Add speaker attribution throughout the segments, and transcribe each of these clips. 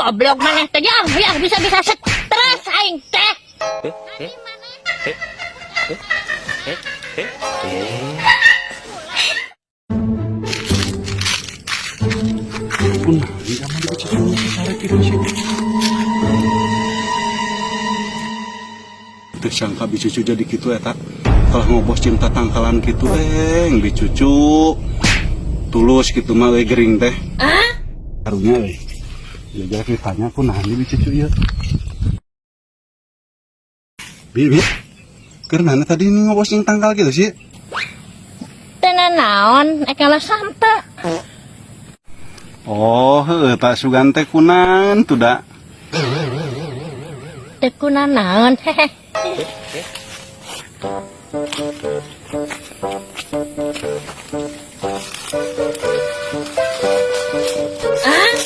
Speaker 1: Goblok maneh teh ya, ya bisa-bisa stres aing teh.
Speaker 2: Kunaon kamu di cucu sare kitu sih? Teu sangka bi cucu jadi kitu eta. Kalau ngobos cinta tangkalan kitu eng bi cucu. Tulus kitu mah euy gering teh. Karunya euy. Ya jadi ditanya kunaon bi cucu ieu. Bi, bi. Keur naon tadi ini ngobos jeung tangkal gitu sih?
Speaker 1: Teu naon, ek ngalah sampe.
Speaker 2: Oh, heueuh tak sugan teh kunaon tuh da.
Speaker 1: Teu kunanaon, hehe. Ah?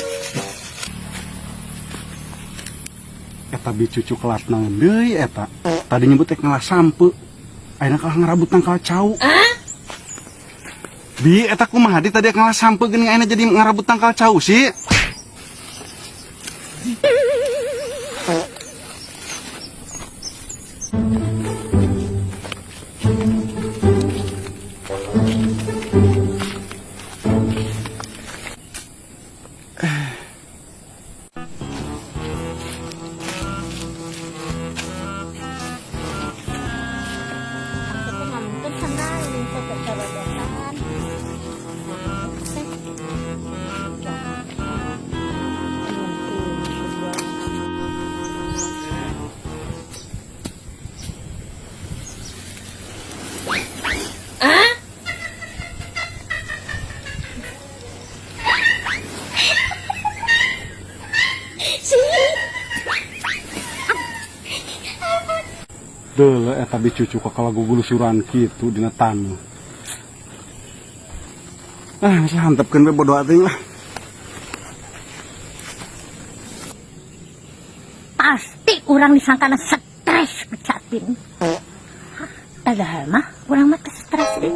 Speaker 2: Eta bi cucu kelas naon deui eta. Tadi nyebut teh ngalah sampe. Ayeuna kalah ngarabut tangkal cau. Bi, eta kumaha di tadi ngalah sampe geuning ayeuna jadi ngarabut tangkal cau sih?
Speaker 1: Aku teh ngamuntun sandal teh corodotan. Ah?
Speaker 2: Deuleu eta bi cucu kakala gugulusuran kitu dina taneuh. Ah, geus hantepkeun we bodo atuh lah.
Speaker 1: Pasti urang disangkana stres pecatin. Padahal mah urang mah teu stres ieu.